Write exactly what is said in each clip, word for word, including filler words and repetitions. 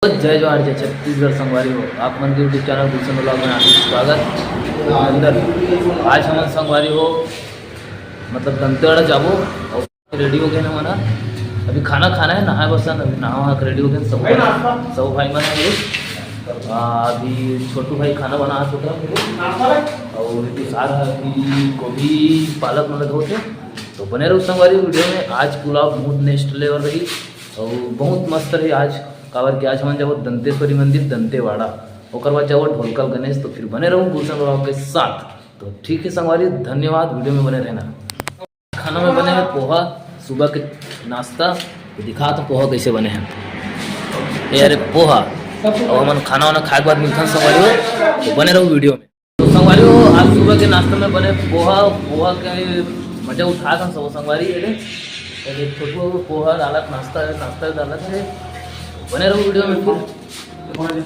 जय जोहार, जय छत्तीसगढ़ संगवारी हो। आप मन के YouTube चैनल गुलशन व्लॉग में हार्दिक स्वागत। अंदर आज हमन संगवारी हो, मतलब दंतेवाड़ा जाबो अउ रेडी हो गए हमन ह। अभी खाना खाना है, नहाए बसन, अभी नहा वहा के रेडी हो गए सब, सब भाई मन है। आ, अभी छोटू भाई खाना बना चुका है और साग है अभी गोभी पालक मतलब धोते। तो बने रहो संगवारी वीडियो में। आज पुलाव बहुत नेक्स्ट लेवल रही और बहुत मस्त रही आज, काबर कि आज हमन जाबो दंतेश्वरी मंदिर दंतेवाड़ा, ओकर बाद जाबो ढोलकल गणेश। तो फिर बने रहो गुलशन व्लॉग के साथ। तो ठीक है संगवारी, धन्यवाद, वीडियो में बने रहना। खाना में बने है पोहा, सुबह के नाश्ता। तो दिखा तो पोहा कैसे बने हैं। ये अरे पोहा, और हमन खाना वाना खाए के बाद मिलथन संगवारी हो, तो बने रहो वीडियो में। तो संगवारी हो, आज सुबह के नाश्ता में बने पोहा, पोहा के मजा उठा था सब संगवारी। ये दे, ये दे, छोटू पोहा डालत नाश्ता, नाश्ता डालत है। बने रहो वीडियो में फिर।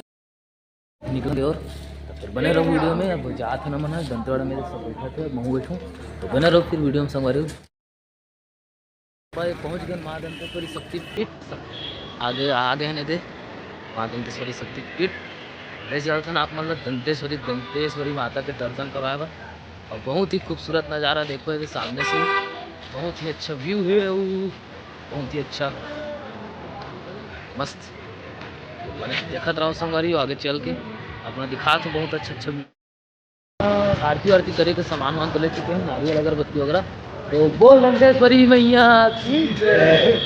निकल गए और तो फिर बने रहो वीडियो में। अब जात है ना मन है दंतेवाड़ा में, सब बैठा थे, महू बैठूँ। तो बने रहो फिर वीडियो में संगवारी हो। भाई पहुँच गए माँ दंतेश्वरी शक्तिपीठ। आगे, आगे है ने दे माँ दंतेश्वरी शक्तिपीठ। ले चलते हैं आप मतलब दंतेश्वरी, दंतेश्वरी माता के दर्शन करवाए बर। और बहुत ही खूबसूरत नज़ारा देखो ये सामने से, बहुत ही अच्छा व्यू है वो, बहुत ही अच्छा, मस्त। मैंने देखत रहो संगवारी हो, आगे चल के अपना दिखात हो बहुत अच्छा अच्छा view। आरती वारती करे के सामान वामान तो ले चुके हैं, नारियल अगरबत्ती वगैरह। तो बोल दंतेश्वरी मैया की जय।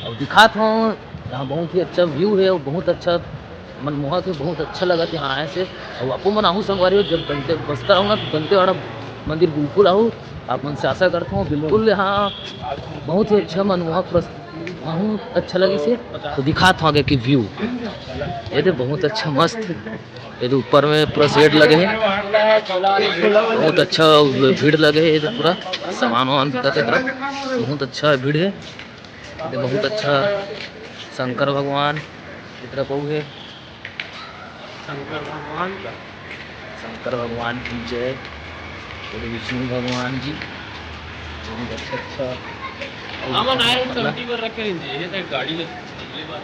और दिखात हूँ, यहाँ बहुत ही अच्छा व्यू है और बहुत अच्छा मनमोहक है, बहुत अच्छा लगा यहाँ आए से। और आपो मन आहू संगवारी हो, जब दंते बस्तर आहू ना तो दंतेवाड़ा मंदिर बिल्कुल आहू। आप मन से आशा करता हूँ बिल्कुल यहाँ बहुत ही अच्छा मनमोहक प्रस्तुति, बहुत अच्छा लगे से। तो दिखात हूँ आगे की व्यू। ये दे बहुत अच्छा मस्त, ये दे ऊपर में पूरा शेड लगे है, बहुत अच्छा भीड़ लगे है, ये दे पूरा सामान वामान बिकत है, बहुत अच्छा भीड़ है। ये दे बहुत अच्छा शंकर भगवान की तरफ है। शंकर भगवान, शंकर भगवान की जय। और विष्णु भगवान जी, बहुत अच्छा अच्छा। हमन आए हैं, टंकी पर रखे हैं जी, ये तो गाड़ी में अगली बार।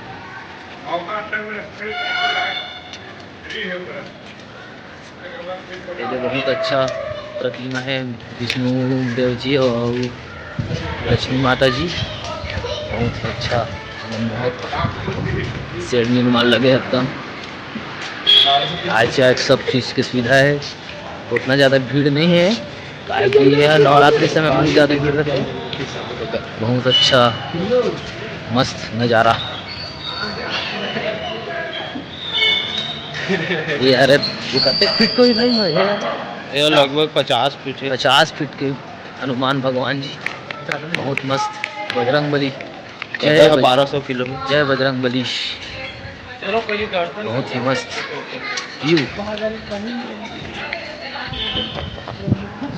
ये तो बहुत अच्छा प्रतिमा है विष्णु देव जी और लक्ष्मी माता जी, बहुत ही अच्छा, बहुत शेड निर्माण लगे एकदम। आज आज सब चीज़ की सुविधा है, उतना ज़्यादा भीड़ नहीं है, काहे कि यह नवरात्रि समय बहुत ज़्यादा भीड़ रहता है। बहुत अच्छा, मस्त नज़ारा। ये अरे, ये कते फीट को ही नहीं है यार। ये लगभग पचास फीट है। पचास फीट के हनुमान भगवान जी, बहुत मस्त। बजरंग बली, जय बज- बारह सौ किलो में। जय बजरंग बली। बहुत ही मस्त व्यू।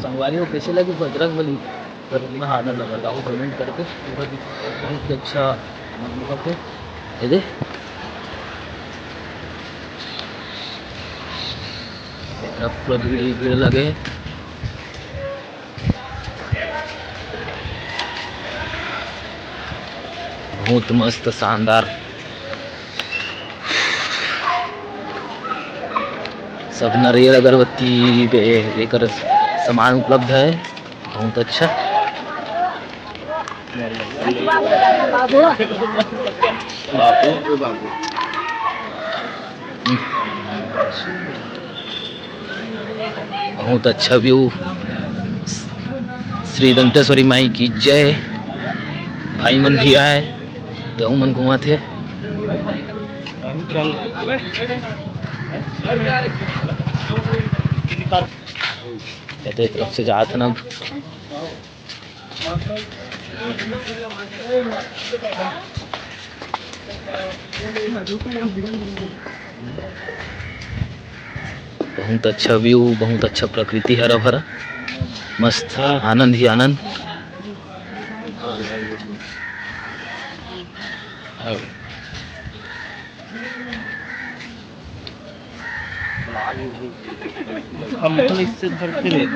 संगवारी हो, कैसे लगे बजरंग बली? प्रतिमा आनंद लगा, कमेंट करके। बहुत ही अच्छा अनुभव है। ये दे, पूरा भीड़, भीड़ लगे। बहुत मस्त, शानदार। सब नारियल अगरबत्ती पे एकर सामान उपलब्ध है, बहुत अच्छा। बहुत अच्छा व्यू। श्री दंतेश्वरी माई की जय। भाई मन भी आए, गहूं मन घुमात हे। ये तो एक तरफ से जात हे ना। बहुत अच्छा व्यू, बहुत अच्छा प्रकृति, हरा भरा, मस्त, आनंद ही आनंद। हम तो इससे धरते नहीं।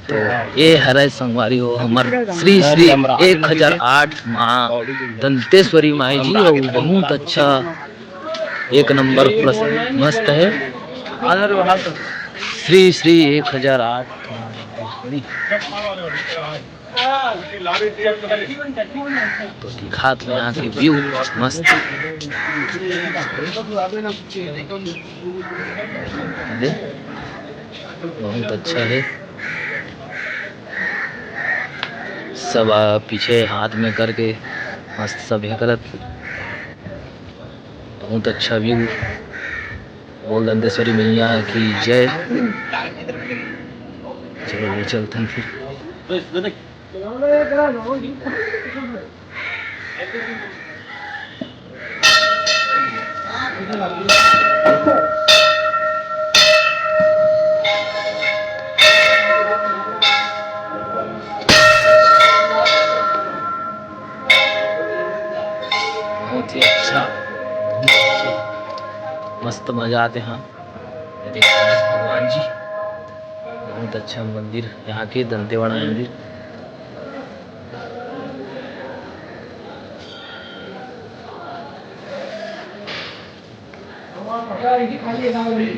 तो ये हरे संगवारी हो हमर श्री श्री एक हजार आठ माँ दंतेश्वरी माई जी, और बहुत अच्छा एक नंबर, प्लस मस्त है। श्री श्री एक हजार आठ। तो दिखात में यहाँ के व्यू मस्त। दे, बहुत अच्छा है। सब, आ, पीछे हाथ में करके मस्त सब ये करत। बहुत अच्छा व्यू। बोल दंतेश्वरी मैया की जय। चलो, ले चलते हैं फिर। बहुत ही अच्छा, मस्त मजा आते हैं। ये देखो भगवान जी, बहुत अच्छा मंदिर, यहाँ के दंतेवाड़ा मंदिर।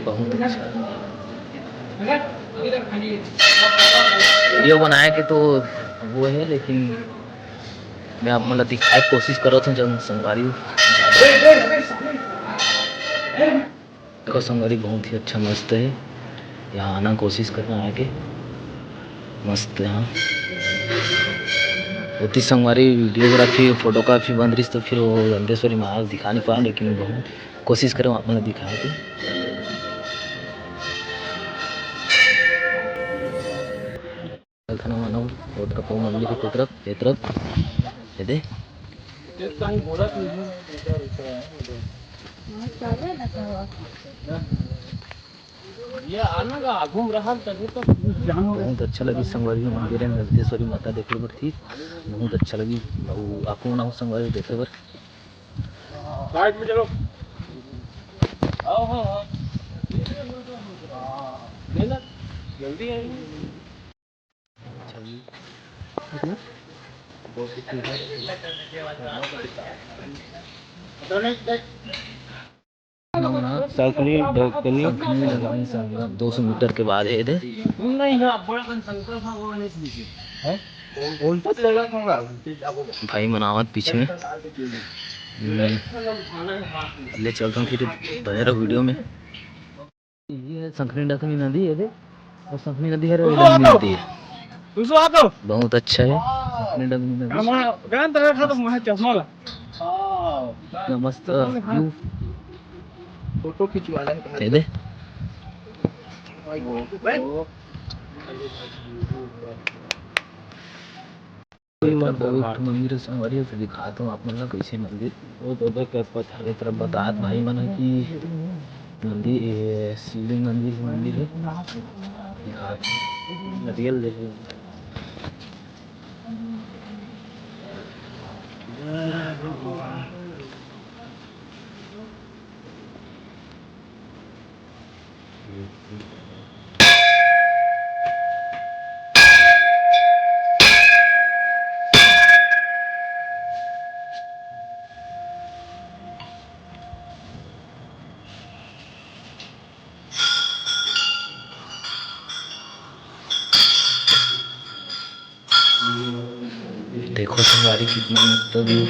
बहुत अच्छा। वीडियो बनाए के तो वो है, लेकिन मैं आप मन ला दिखाए के कोशिश करत हूँ, जब संगवारी हो। देखो संगवारी, बहुत ही अच्छा मस्त है, यहाँ आना कोशिश करना आके, मस्त यहाँ। ओती संगवारी वीडियोग्राफी, फोटोग्राफी बंद रहिस, तो फिर वो दंतेश्वरी महाराज दिखा नहीं पाए, लेकिन बहुत कोशिश करें आप मन ला दिखाए के। चलथन हमन अब, ओतका पो मंदिर के तरफ, ए तरफ, ये दे। ये आना का आगू में रहा तभी तो। बहुत अच्छा लगी संगवारी हो, मंदिर है दंतेश्वरी माता देखे बर थी, बहुत अच्छा लगी। अउ आपको ना हो संगवारी देखे बर। साइड में चलो। आओ, हाँ, हाँ। नहीं ना, जल्दी है। अच्छा जी। कितना? दो सौ तीस। संखनी ढकनी। संखनी ढकनी, संखनी। दो सौ मीटर के बाद है इधर। नहीं, हाँ, बड़ा कन संकल्प भगवान है इसमें। हैं? उल्टा तो लगा होगा। भाई मन आवत पीछे में। हम्म। ले चलता हूँ फिर, बने रहो वीडियो में। ये है संखनी ढकनी नदी, ये देख, वो संखनी नदी है, ये ढकनी नदी है। बहुत अच्छा है संखनी ढकनी नदी। हमारा गान तो रखा तो मुझे चश्मा ला। इतना मस्त व्यू। फोटो खिंचवाना है। ये दे। भाई, वो, भाई। कोई मत बहुत मंदिर है संगवारी हो, तो दिखात हूँ आप मन ला कैसे मंदिर। वो तो देख के पत्थर की तरफ बतात भाई मन ह कि मंदिर, ये शिवलिंग मंदिर, मंदिर है। दिखात हूँ। नरियल देख। देखो संगवारी, कितना मस्त व्यू।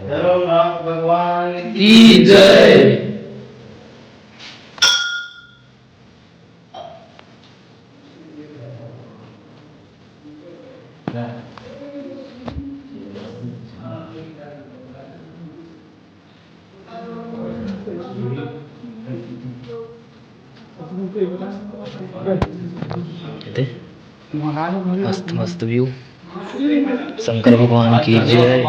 धर्मनाथ भगवान की जय। एदे, मस्त मस्त व्यू। शंकर भगवान की जय।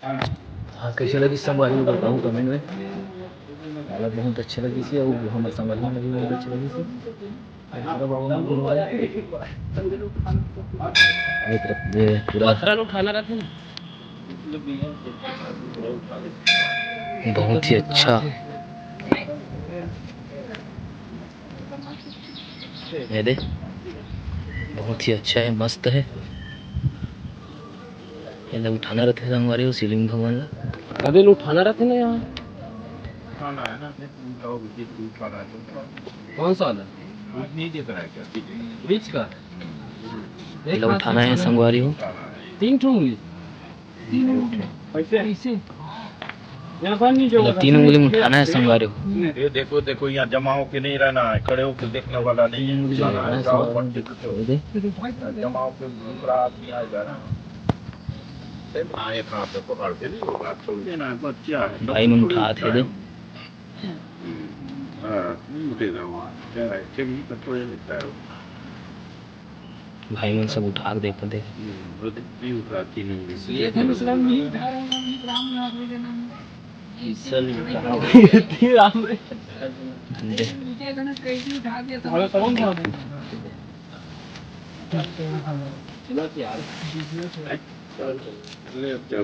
हाँ, कइसे लगिस संगवारी हो, बताहू comment में। मोला बहुत अच्छा लगिस हे, अउ हमर संगवारी मन ला भी बहुत अच्छा लगिस हे। एक तरफ ये पूरा पथरा ल उठाना रहिथे ना। बहुत ही अच्छा। ये दे, बहुत ही अच्छा हे, मस्त हे। ये दे उठाना रहिथे संगवारी हो शिवलिंग भगवान ला। अरे, उठाना रहिथे ना यार। कौन सा वाला? बीच का? ये ला उठाना हे संगवारी हो। तीन ठो उंगली। ऐसे? ऐसे? मतलब तीन उंगली में उठाना हे संगवारी हो। ये देखो, देखो, यहाँ जमा होके नहीं रहना है, खड़े होके देखने वाला नहीं है। तीन उंगली में उठाना हे संगवारी हो। ये दे। जमा होके दूसरा आदमी आएगा ना, हाँ, एक हाथ से पकड़ के नहीं होगा, छोड़ देना है, बच्चा है। भाई मन उठात हे दे। हाँ, उठेगा वहाँ, क्या है, चलिए, तो थोड़ा लेता है। भाई मन सब उठा के देखत हे। हम्म, वो तो नहीं उठा, तीन उंगली से। ये तो मतलब नहीं उठा रहे हैं, हम राम नाम ले देना है। ईश्वर नहीं उठा रहे। तीन राम रे। दे। नीचे से ना कैसे उठा दिया था। अरे, कौन था? चलो यार। ले, अब क्या?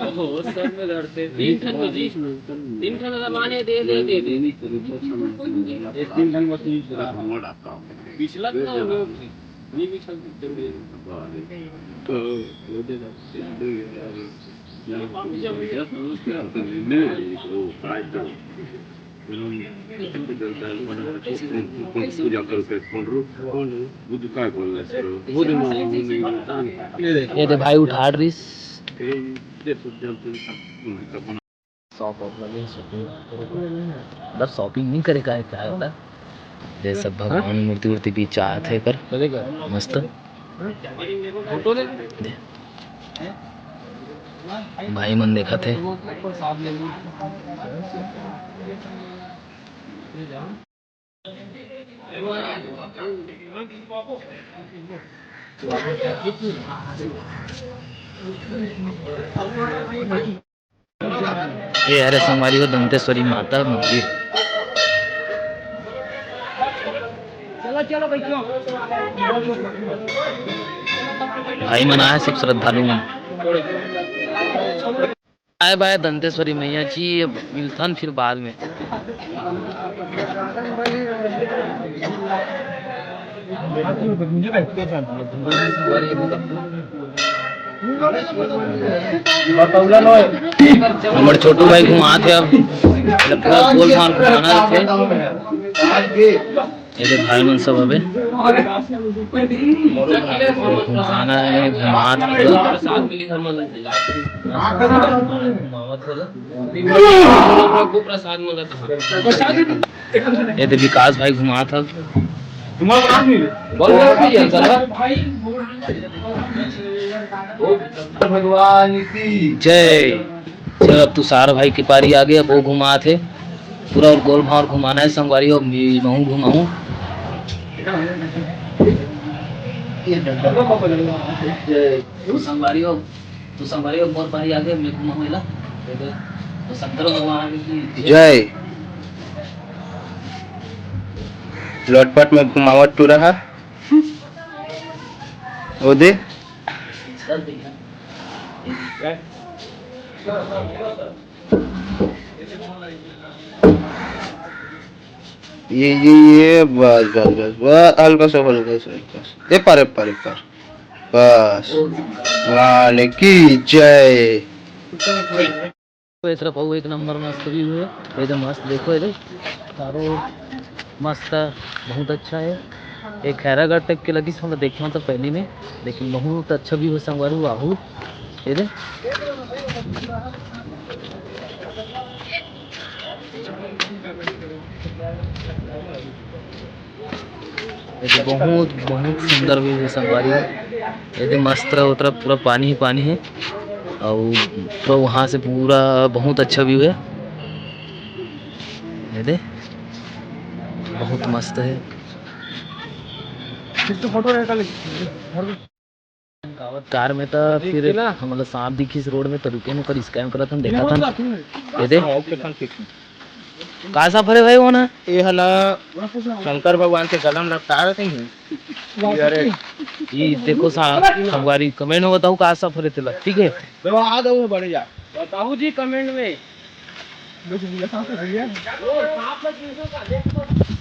ओहो, सब में लड़ते। तीन ठन में जी। तीन ठन ला माने, दे, दे, दे, दे। ये तीन ठन में तीन ठन। पिछला तो हम लोग नहीं बिछल सकते। तो वो दे दो। पूजा करके बुद्ध काय बोलले? बुद्ध ये दे भाई उठा रिस। शॉप वॉप लगे, शॉपिंग। बस शॉपिंग नहीं करे का है, क्या होता है? ये सब भगवान मूर्ति वूर्ति भी चाहत हे कर। चलेगा। मस्त। फोटो ले। दे। भाई मन देखत हे। ये हरे संगवारी हो दंतेश्वरी माता मंदिर। भाई मन आए सब श्रद्धालु मन। बाय बाय दंतेश्वरी मैया जी, अब मिलथन फिर बाद में। हमर छोटू भाई घुमात हे, अब पूरा गोल भार घुमाना रहिथे। ये दे भाई मन सब हवे, घुमाना हे, घुमात हे। ये दे विकास भाई घुमात हे। भगवान की जय। चल, अब तुषार भाई के पारी आगे, अब वो घुमात हे। पूरा अउ गोल भार घुमाना हे संगवारी हो, महूँ घुमाहूँ। संगवारी हो, तो संगवारी हो, मोर पारी आगे, मैं घुमाहूँ एला। तो शंकर भगवान की जय। लोटपट में घुमावत टूरा हा। ओ दे। ये, ये, ये, बस, बस, बस, बस, हल्का सा, हल्का सा, हल्का सा। ए पार, ए पार, ए पार। बस। भगवान की जय। तो ये तरफ अउ एक नंबर मस्त view हे। ये तो मस्त देखो, ये दे चारों ओर मस्त, बहुत अच्छा हे। एक खैरागढ़ टाइप के लगिस, हमला देखे तो पहली में, लेकिन बहुत अच्छा view हे संगवारी हो। ये दे। ये तो बहुत, बहुत सुंदर view हे संगवारी हो। ये तो मस्त रहा, उतरा पूरा पानी ही पानी हे, अउ पूरा वहाँ से पूरा बहुत अच्छा view हे। दे, बहुत मस्त है। फिर तो फोटो निकाल। कार में त फिर हमला सांप दिखिस रोड में, त रुके न, ओकर स्कैन करत हन, देखत हन। ये दे। का सांप हरे भाई वो ना? ये हला शंकर भगवान के गला में लटका रहे थे। ये अरे, ये देखो सा-, संगवारी, कमेंट में बताओ का सांप हरे तेला, ठीक है? आ दो बड़े जा। बताओ जी कमेंट में।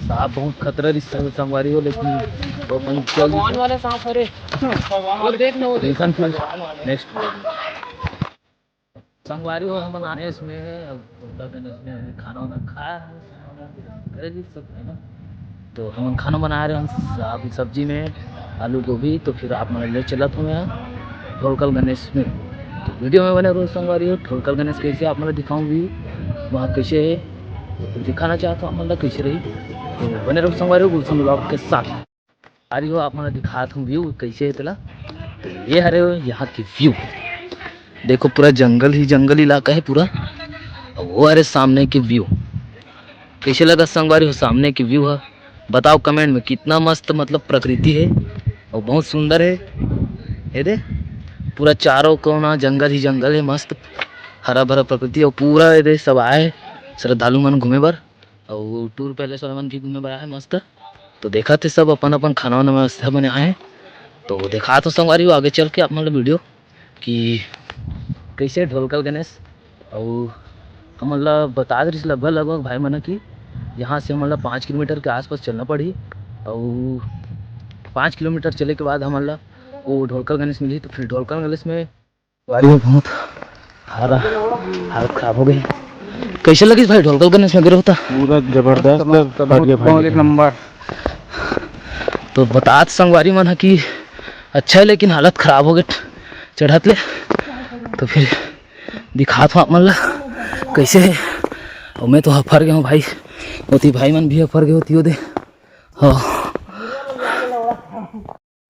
सांप बहुत खतरा रिश्ता है संगवारी हो, लेकिन वो अपन चल भगवान वाला सांप हरे। वो देख ना, वो देख। देखन फिर नेक्स्ट। संगवारी हो, हमन आने इसमें, अब होटल में इसमें अभी खाना वाना खाया है, अरे जी सब है ना। तो हमन खाना बना रहे हैं, अभी सब्जी में आलू गोभी, तो फिर आप मन ले चलत हूँ मैं ढोलकल गणेश में। तो वीडियो में बने रहो संगवारी हो, ढोलकल गणेश कैसे आप मन दिखाऊँ व्यू, वहाँ कैसे है, दिखाना चाहता हूँ आप मन कैसे रही। तो बने रहो संगवारी हो गुलशन ब्लॉग के साथ। अरे हो, आप मन दिखात हूँ व्यू कैसे है तेला। तो ये हरे हो यहाँ की व्यू, देखो पूरा जंगल ही जंगल इलाका है पूरा। और वो हरे सामने की व्यू, कैसे लगा संगवारी हो सामने की व्यू है? बताओ कमेंट में, कितना मस्त मतलब प्रकृति है और बहुत सुंदर है। ये दे, पूरा चारों कोना जंगल ही जंगल है, मस्त हरा भरा प्रकृति। और पूरा ये दे सब आए श्रद्धालु मन घूमे बर, और टूर पैलेस वाला मन भी घूमे बर आए मस्त। तो देखा थे सब अपन अपन खाना वाना व्यवस्था बने आए हैं। तो देखा तो संगवारी हो आगे चल के आप मतलब वीडियो कि कैसे ढोलकल गणेश, और हमन ला बता दे रहिस लगभग लगभग भाई मन कि यहाँ से हमन ला पाँच किलोमीटर के आसपास चलना पड़ही, और पाँच किलोमीटर चले के बाद हमन ला वो ढोलकल गणेश मिली। तो फिर ढोलकल गणेश में भाई बहुत हारा हालत खराब हो गई। कैसे लगिस भाई ढोलकल गणेश में गिरे होता? पूरा जबरदस्त, बहुत, बढ़िया भाई। बहुत एक नंबर। तो बतात संगवारी मन ह कि अच्छा है, लेकिन हालत खराब हो गए चढ़त ले। तो फिर दिखात हूँ आप मन ला कैसे है। और मैं तो हफर गया हूँ भाई, ओती भाई मन भी हफर गए होती ओदे। हाँ,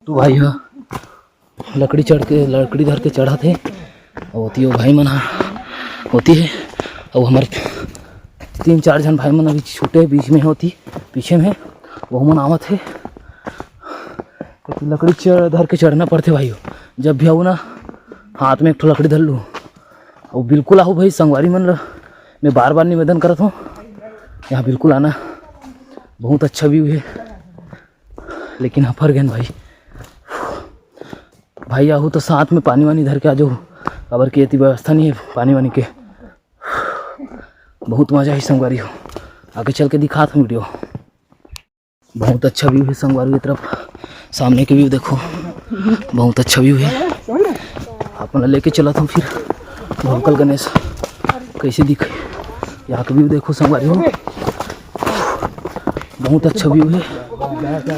तू भाई हो लकड़ी चढ़ के, लकड़ी धर के चढ़त हे। और ओती वो भाई मन हा होती है। और हमारे तीन चार झन भाई मन अभी छूटे बीच में होती, पीछे में वो मन आवत है। तो लकड़ी चढ़, धर के चढ़ना पड़ते भाई हो। जब भी आओ ना, हाथ में एक ठो लकड़ी धर लूँ। और बिल्कुल आओ भाई संगवारी मन ला, मैं बार बार निवेदन करत हूँ, यहाँ बिल्कुल आना। बहुत अच्छा व्यू है, लेकिन हफर गए भाई। भाई आहू तो साथ में पानी वानी धर के आ जाओ, काबर के एती व्यवस्था नहीं है पानी वानी के। बहुत मजा ही संगवारी हो, आगे चल के दिखात हूँ वीडियो। बहुत अच्छा व्यू है संगवारी, ये तरफ सामने के व्यू देखो, बहुत अच्छा व्यू है। आप मन ला लेके चलत हूँ फिर ढोलकल गणेश कैसे दिखे, यहाँ का व्यू देखो संगवारी हो। बहुत अच्छा व्यू है,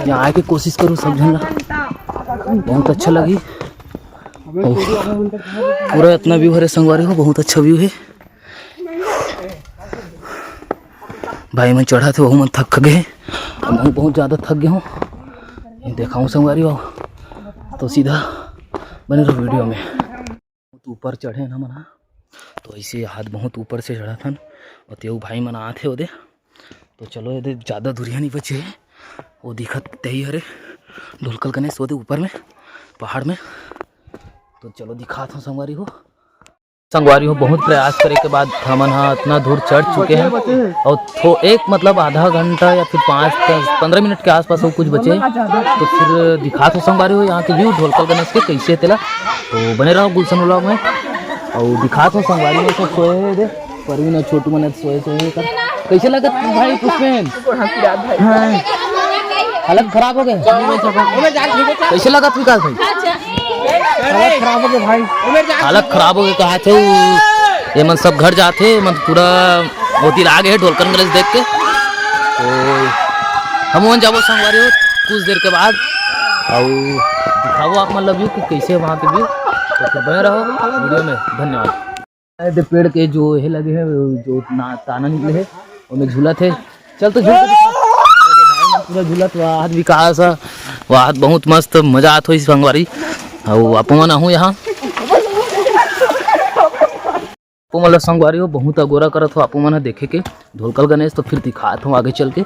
यहाँ आए के कोशिश करो सब झन ला, बहुत अच्छा लगी। ओह, पूरा इतना व्यू हरे संगवारी हो, बहुत अच्छा व्यू है। भाई मन चढ़त हे, वहू मन थक गए, और मैं बहुत ज़्यादा थक गया हूँ। ये देखाऊँ संगवारी हो, तो सीधा बने रहो वीडियो में। बहुत ऊपर चढ़े ना मन हा, तो ऐसे हाथ बहुत ऊपर से चढ़त हन। और तेऊ भाई मन आत हे ओदे, तो चलो एदे ज़्यादा दूरिया नहीं बचे हे, वो दिखत तही हरे ढोलकल गणेश ओदे ऊपर में पहाड़ में। तो चलो दिखात हूँ संगवारी हो। संगवारी हो, बहुत प्रयास करे के बाद हमन हा इतना दूर चढ़ चुके हैं और थो एक मतलब आधा घंटा या फिर पाँच दस पन्द्रह मिनट के आसपास वो कुछ बचे। तो फिर दिखात हो संगवारी हो यहाँ के व्यू ढोलकल गणेश के कैसे तेला। तो बने रहो गुलशन व्लॉग में। और दिखात हो संगवारी हो, सब सोए हैं दे, परवीन और छोटू मन सोए सोए हैं कर। कैसे लगत भाई पुष्पेन? हाँ। हालत खराब हो गए। कैसे लगत विकास भाई? हालत खराब हो गए भाई। हालत खराब हो गए कहा थे वो। ये मन सब घर जाते, मन पूरा होती लाग है ढोलकन गणेश देख के। तो हम मन जाबो संगवारी हो कुछ देर के बाद। और दिखाओ आप मन ला व्यू कि कैसे वहाँ के व्यू। तो फिर बने रहो वीडियो में। धन्यवाद। ए दे पेड़ के जो हे लगे हे, जो ना, ताना निकले हे, ओमे झूलत हे। चल तो झूल के दिखा। अरे भाई, मन पूरा झूलत, वाह, आज विकास ह, वाह, आज बहुत मस्त मजा आत होही संगवारी। अउ अपन मन आहू यहाँ। आपो मन ला संगवारी हो, बहुत अगोरा करत हो आपो मन ह देखे के ढोलकल गणेश, तो फिर दिखात हो आगे चल के।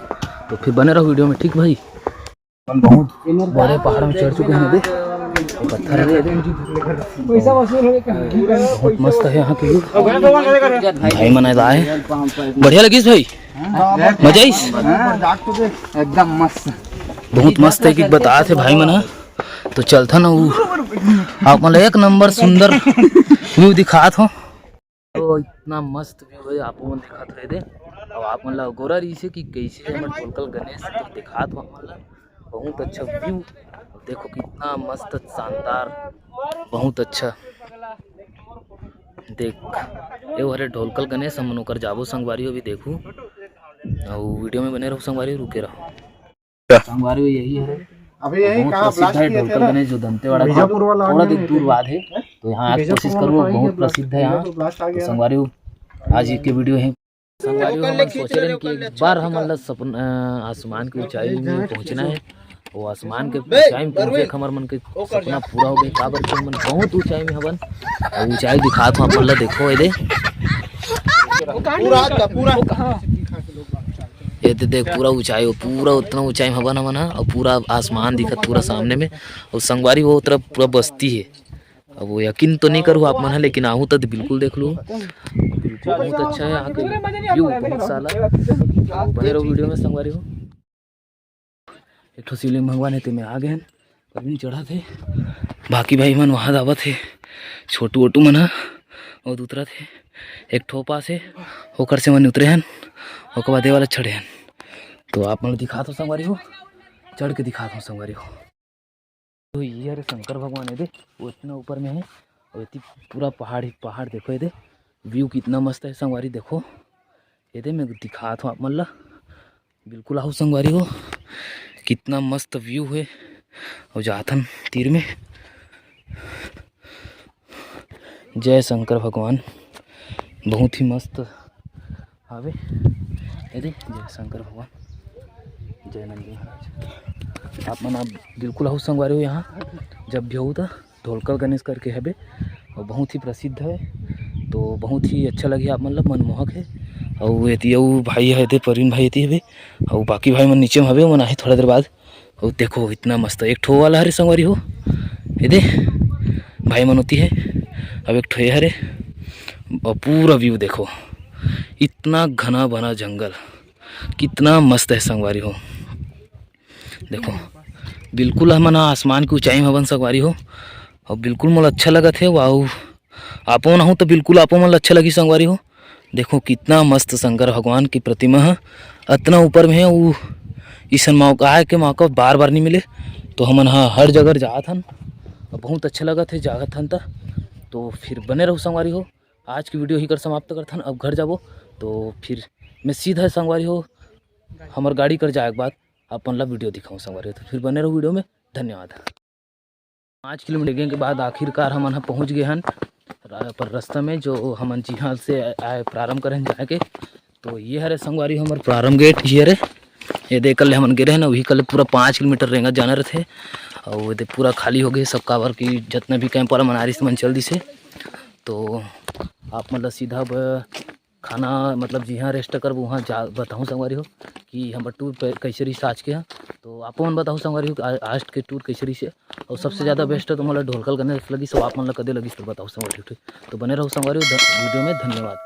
तो फिर बने रहो वीडियो में, ठीक भाई? अपन बहुत बड़े पहाड़ में चढ़ चुके हैं अभी। ये पत्थर है, बहुत मस्त है यहाँ के view। भाई मन आए, बढ़िया लगिस भाई, मजा आइस। एकदम मस्त। बहुत मस्त है कि बतात हे भाई मन ह। तो चलथन, उ आप मन ला एक नंबर सुंदर view दिखात हो। तो इतना मस्त view है, आप मन दिखात रहे दे। अब आप मन ला अगोरा रहिसे कि कैसे हमर ढोलकल गणेश, तो दिखात हो आप मन ला। बहुत अच्छा view, देखो कितना मस्त, शानदार, बहुत अच्छा। देख, ये हरे ढोलकल गणेश, हमन ओकर जाबो संगवारी हो, अभी देखू, अउ वीडियो में बने रहो संगवारी हो, रुके रहो। संगवारी हो, यही हरे, अभी यही बहुत कहाँ प्रसिद्ध blast है किए थे ढोलकल ना? गणेश, जो दंतेवाड़ा के बीजापुर वाला थोड़ा आगे देर में दूर बाद है, तो यहाँ आज बीजापुर कोशिश वाला करूँ, पानी बहुत के प्रसिद्ध है blast, यहाँ। बीजापुर वाला तो पानी संगवारी हो, आज के वीडियो है। संगवारी हो, हमन सोचे रहेन कि एक बार हमन ला सपन-, अ, आसमान के ऊंचाई में पहुंचना है। वो आसमान के ऊंचाई में पहुंचे के हमर मन के सपना पूरा हो गई, काबर कि हमन बहुत ऊंचाई में हवन। अउ ऊंचाई दिखात हो आप मन ला, देखो ये दे, पूरा, पूरा। ये दे देख, पूरा ऊंचाई हो, पूरा उतना ऊंचाई में हवन हमन ह, अउ पूरा आसमान दिखत पूरा सामने में। अउ संगवारी हो, वो तरफ पूरा बस्ती है। अब वो यकीन तो नहीं करू आप मन ह, लेकिन आहू त बिल्कुल देख लू, बिल्कुल बहुत अच्छा है यहाँ के view, बहुत सारा। तो बने रहो वीडियो में संगवारी हो। एक ठो शिवलिंग भगवान है, तेमे आ गए हैं, अभी चढ़त है। बाकी भाई मन वहाँ दावत है, छोटू ओटू मन ह, और उतरत है। एक ठो पास है, ओकर से मन उतरे हन, ओकर बाद ये वाला चढ़े हन। तो आप मन दिखात हो संगवारी हो, चढ़ के दिखात हो संगवारी हो। तो ये हरे शंकर भगवान है दे, वो इतना ऊपर में है, और इतनी पूरा पहाड़ ही पहाड़। देखो ये दे, view कितना मस्त है संगवारी। देखो ये दे, मैं दिखात हूँ आप मन ला, बिल्कुल आओ संगवारी हो, कितना मस्त view है। और जाथन तीर में। जय शंकर भगवान, बहुत ही मस्त हावे। ये दे, जय शंकर भगवान, जय नंदी महाराज। आप मन आप बिल्कुल आओ संगवारी हो, यहाँ जब भी हो तो ढोलकल गणेश करके हबे, और बहुत ही प्रसिद्ध है, तो बहुत ही अच्छा लगे आप मन ला, मनमोहक है। और एती अउ भाई है, एती परवीन भाई एती हबे, और बाकी भाई मन नीचे में हबे, मन आही थोड़ा देर बाद। और देखो इतना मस्त एक ठो वाला हरे संगवारी हो, ये दे भाई मन ओती है। अब एक ठो ये हरे, और पूरा view देखो, इतना घना बना जंगल, कितना मस्त है संगवारी हो। देखो बिल्कुल हमन ह आसमान के ऊंचाई में हवन संगवारी हो, और बिल्कुल मोला अच्छा लगत है। वाओ, आपो मन आहू तो बिल्कुल आपो मन ला अच्छा लगी संगवारी हो। देखो कितना मस्त शंकर भगवान की प्रतिमा है, अतना ऊपर में है। वो इसन मौका आए के मौका बार बार नहीं मिले, तो हमन ह हर जगह जात हन, और बहुत अच्छा लगत है जात हन त। तो फिर बने रहो संगवारी हो, आज की वीडियो ही कर समाप्त करथन। अब घर जाबो तो फिर मैं सीधा संगवारी हो हमर गाड़ी कर जाए के बाद अपन ला वीडियो दिखाऊँ संगवारी हो। तो फिर बने रहो वीडियो में, धन्यवाद। पाँच किलोमीटर गे के बाद आखिरकार हमन ह पहुँच गए हन रा-, पर रास्ता में जो हमन जिहाँ से आए प्रारंभ करें जाए के। तो ये हरे संगवारी हमर प्रारंभ गेट ही हरे। ये दे कल हमन गे रहे ना, वही कल पूरा पाँच किलोमीटर रेंगत जाना रहथे। और ये दे पूरा खाली हो गए सब, काबर कि जितना भी कैंप वाला मन आ रही मन चल दिसे। तो आप मन ला सीधा ब-, खाना मतलब जिहाँ रेस्ट करबो वहाँ जा बताऊँ संगवारी हो कि हमर टूर पे कैसे रही आज के। हाँ तो आपो मन बताओ संगवारी हो कि आ-, आज के टूर कैसे रही से। और सबसे ज़्यादा बेस्ट है तो मोला ढोलकल गणेश लगी, सब आप मन ला कदे लगी तो बताओ संगवारी हो। ठीक तो बने रहो संगवारी हो ध-, वीडियो में। धन्यवाद।